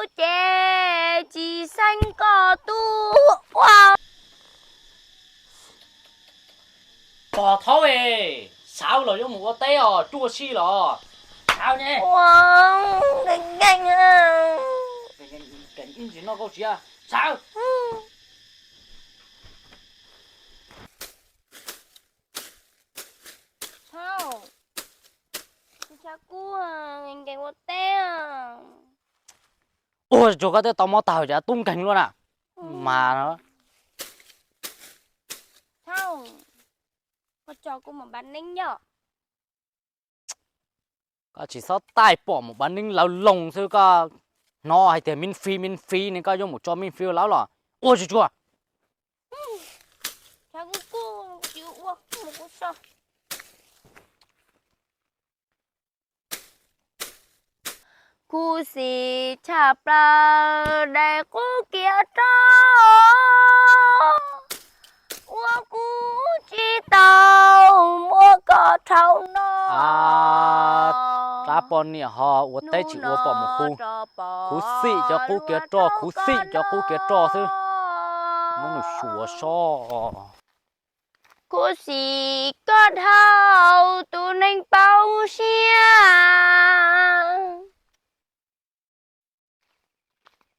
Kuv ces tsis xeeb koj tub ua. Pog Thaub es, sawv los yuav mus ua teb os, cuaj sij los. Sawv ne. Ua, nkees nkees. Nkees ib ntsis noj kauj tsiav, sawv. Thaub, kuv tshav kub, nkees ua teb. Ua tsuag koj twb tau mob tag cas tub nkeeg luaj na. Mas Thaub, koj tso kuv mus npav neeb yom. Koj tsis txhob taij pom mus npav neeb lawv loo xwb, koj hnov hais tias min fis min fis ne koj yuav mus tso min fis lawv los ua tsuag tsuag. Khuv xim tshaj plaws daim qub kiav roj, ua kuv tsis tau muab koj rhaub noj. Rab poj niam ho ua teb tsis ua pom mus hu. Khuv xim cov qub kiav roj, khuv xim cov qub kiav roj xwb. Muab nws xyuas sob. Khuv xim koj dhau tus neeg paub siab.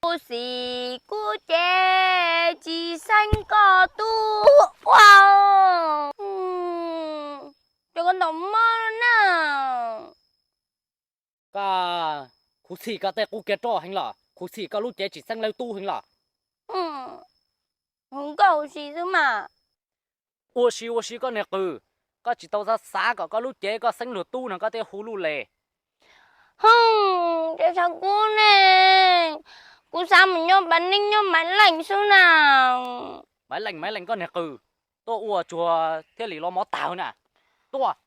Khuv xim kuv ces tsis xeeb koj tub ua. Cov koj ntaus mob na. Koj khuv xim koj tej qub kiav roj heev los, khuv xim koj lub cev tsis xeeb lawv tub heev los? Hu nkauj ua si xwb mas. Ua si ua si koj niag qws, koj tsis tau xav xav kom koj lub cev koj xeeb luag tub no koj thiaj hu luj le. Hu, ces tshav kub ne, kuv xav mus nyob npav neeb nyob Maiv Leej xwb na. Maiv Leej Maiv Leej koj niag qws, tuaj ua tsuag thiaj li los mob tag na. Tuaj.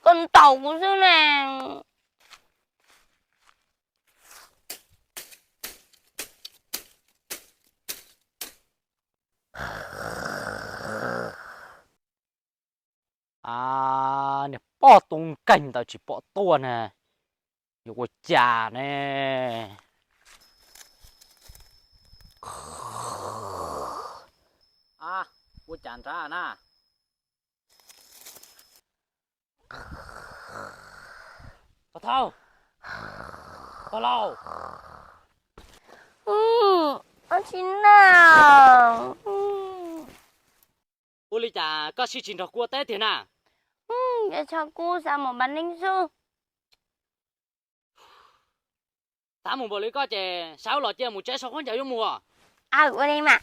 Koj ntaus kuv xwb ne. Niag poj tub nkeeg ntawd tsis pom tuaj na, yuav ua cas ne? Ua cas nrad na? Pog Thaub, pog laus. Ua tsi na? Ua li cas koj sib tsis nrog kuv ua teb tiag na? Ces tshav kub xav mus npav neeb xwb. Xav mus npaum li koj ces sawv los cia mus tsev sau khaub ncaws yuav mus. Aw, ua li mas.